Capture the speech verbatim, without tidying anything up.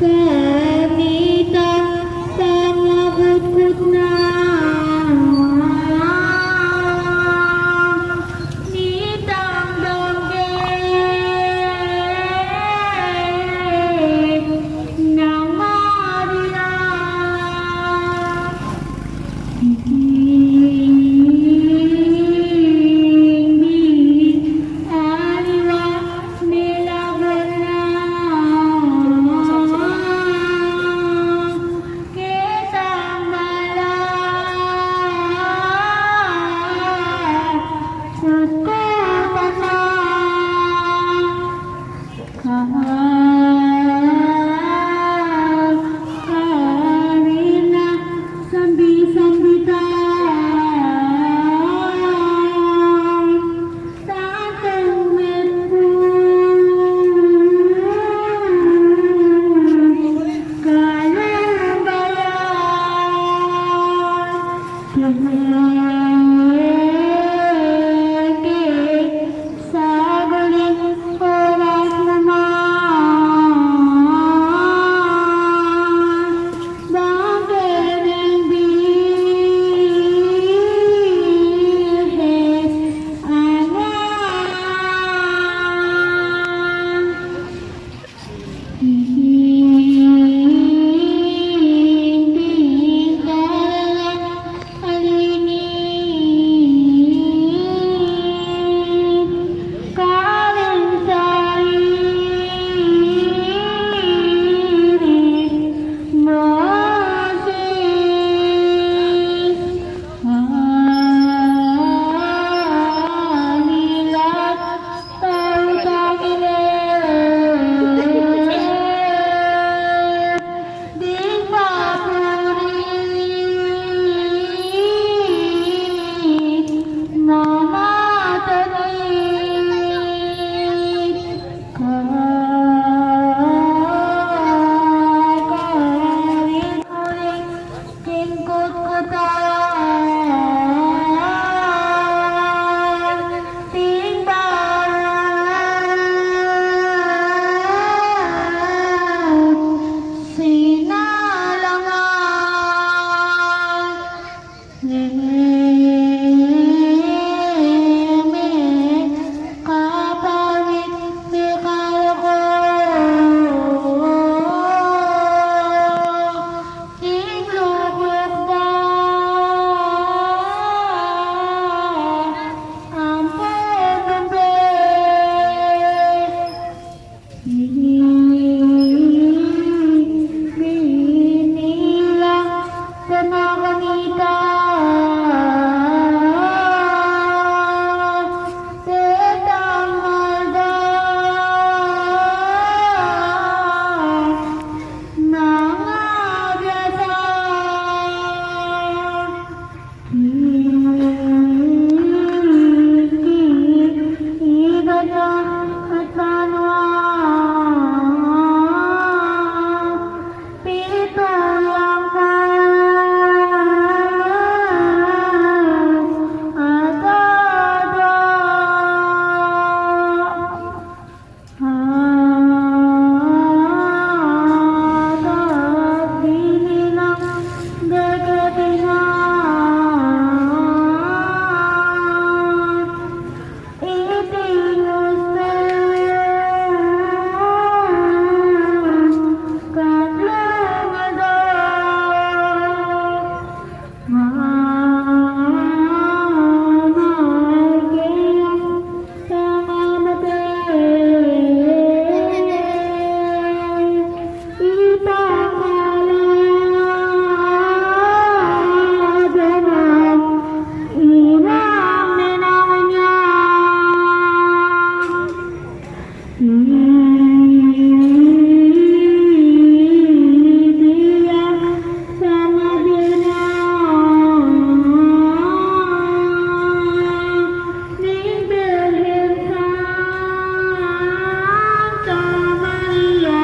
Kanita pangakutkut na nitang bangke nang Maria. Saguling oras naman, bangke nang Birhen Ana. King kutkutan, king barat, sinalangan, meme, kapawit, mikalako. King lukluk da, ampon dumpe. Ini, ini la, panakanita. Petang alda nang abiasa. Ibat na at banua. Pitu yang at ada. At binilang dagatinan. Iti gustu katlung aldo, mamayke ya sa mamatey. Ipakalaban na iwang ninang nya. Iti ya sa madina ning Birhen Santa Maria.